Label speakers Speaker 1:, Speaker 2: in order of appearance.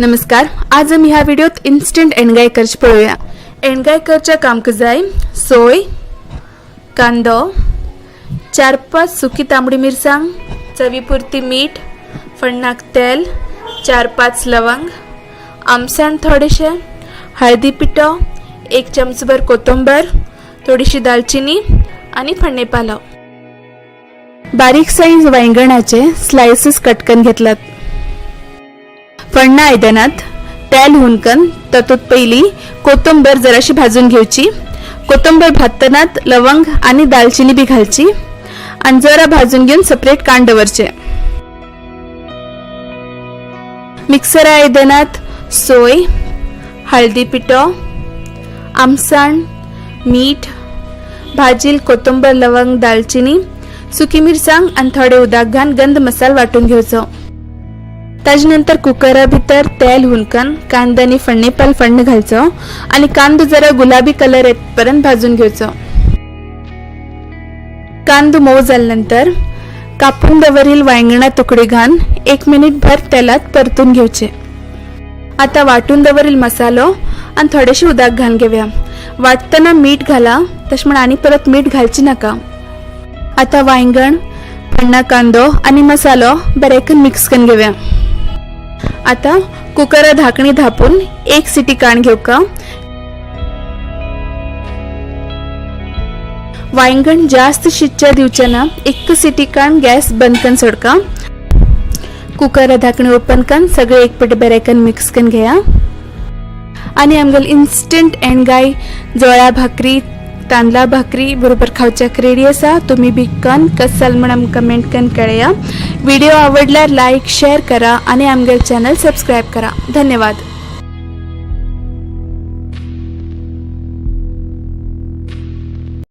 Speaker 1: नमस्कार, आज आमी ह्या व्हिडिओत इन्स्टंट एणगाय करचे पळोवया. एणगाय करच्या कामक जाय सोय, कांदो, 4-5 सुकी तांबडी मिरसांग, चवीपुरती मीठ, फण्णाक तेल, 4-5 लवंग, आमसाण थोडेशे, हळदी पिठो, 1 चमचभर कोथंबर, थोडीशी दालचिनी आणि फण्णे पालो. बारीक साईज वांयगणाचे स्लायसीस कट करून घेतलात. फण्णा आयदनात तेल हुनकन तातूंत पयली कोथंबर जराशी भाजून घेवची. कोथंबर भाजतनात लवंग आणि दालचिनी बी घालची आणि जरा भाजून घेऊन सेपरेट काण दवरचे. मिक्सर आयदनात सोय, हळदी पिठो, आमसाण, मीठ, भाजील कोथंबर, लवंग, दालचिनी, सुकी मिरसांग आणि थोडे उदक घालून गंध मसाला वाटून घेवचो. ताजे नंतर कुकरा भितर तेल हुनकन कांदो आनी फण्णेपाल फण्ण घालचो आणि कांदो जरा गुलाबी कलर येतपर्यंत भाजून घेवचो. कांदो मोव जाल्या नंतर कापून दवरील वांयगणा तुकडे घालून 1 मिनिट भर तेलात परतून घेवचे. आता वाटून दवरील मसालो आणि थोडेशे उदक घालून घेवया. वाटतना मीठ घाला, तशें म्हण आनी परत मीठ घालची नाका. आता वांयगण, फण्णा कांदो आणि मसालो बरेकन मिक्स करून घेवया. आता कुकरा धाकणी धापून 1 सिटी काण घेवका. वांयगण जास्त शिजच्या दिवचे ना, 1 सिटी काण गॅस बंद करून सोडका. कुकरा धाकणी ओपन करून सगळे एक पट बरेकन मिक्स करून घेया आणि आमगेल इन्स्टंट एणगाय जोळ्या भाकरी, तांदळा भाकरी बरोबर खावच्याक रेडी आसा. तुमी बी कन कस जालें म्हण आमकां कमेंट करून कळया. व्हिडिओ आवडल्यार लायक, शेअर करा आणि आमगेल चॅनल सबस्क्राईब करा. धन्यवाद.